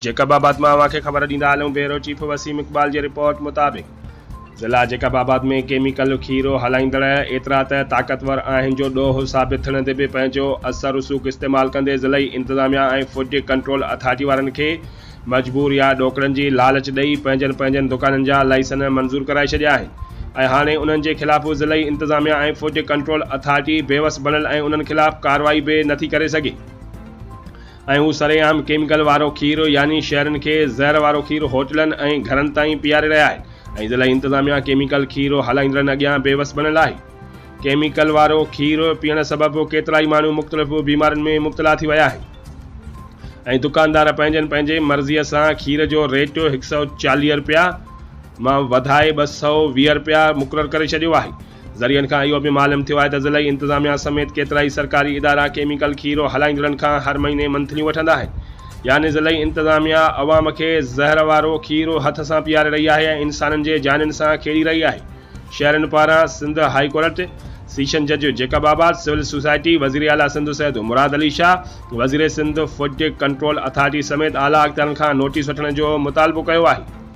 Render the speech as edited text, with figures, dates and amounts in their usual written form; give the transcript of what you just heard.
Jacob آباد مان اوهان کي خبر ڏيندا هلون بيورو چيف وسيم اقبال جي رپورٽ مطابق ضلع جيڪب آباد ۾ ڪيميڪل کير هلائيندڙ ايترا ته طاقتور آهن جو ڏوهه ثابت ٿيڻ تي به پنهنجو اثر رسوخ استعمال ڪندي ضلعي انتظاميا ۽ فوڊ ڪنٽرول اٿارٽي وارن کي مجبور يا ڏوڪڙن جي لالچ ڏئي پنهنجن پنهنجن دڪانن جا لائسن منظور ڪرائي ڇڏيا آهن ۽ هاڻي انهن جي خلاف ضلعي انتظاميا ۽ فوڊ ڪنٽرول اٿارٽي بيوس بڻيل ۽ انهن خلاف ڪارروائي به نٿي ڪري سگهي. ۽ هو سرعام ڪيميڪل وارو کير يعني شهرين کي زهر وارو کير هوٽلن ۽ گهرن تائين پياري رهيا آهن ۽ ضلعي انتظاميا ڪيميڪل کير هلائيندڙن اڳيان بيوس بڻيل آهي. ڪيميڪل وارو کير پيئڻ سبب ڪيترائي ماڻهو مختلف بيمارين ۾ مبتلا ٿي ويا آهن ۽ دڪاندار پنهنجن پنهنجي مرضيء سان کير جو ريٽ 140 رپيا مان وڌائي 220 رپيا مقرر ڪري ڇڏيو آهي. ذريعن کان اهو به معلوم ٿيو آهي ته ضلعي انتظاميا سميت ڪيترائي سرڪاري ادارا ڪيميڪل کير هلائيندڙن کان هر مهيني منٿليون وٺندا آهن يعني ضلعي انتظاميا عوام کي زهر وارو کير هٿ سان پياري رهي آهي ۽ انسانن جي جانين سان کيڏي رهي آهي شهرين پاران سنڌ هائي ڪورٽ سيشن جج Jacobabad civil society وزيراعليٰ سنڌ سيد مراد علي شاهه وزير سنڌ فوڊ ڪنٽرول اٿارٽي سميت اعليٰ اختيارن کان نوٽيس وٺڻ جو مطالبو ڪيو آهي.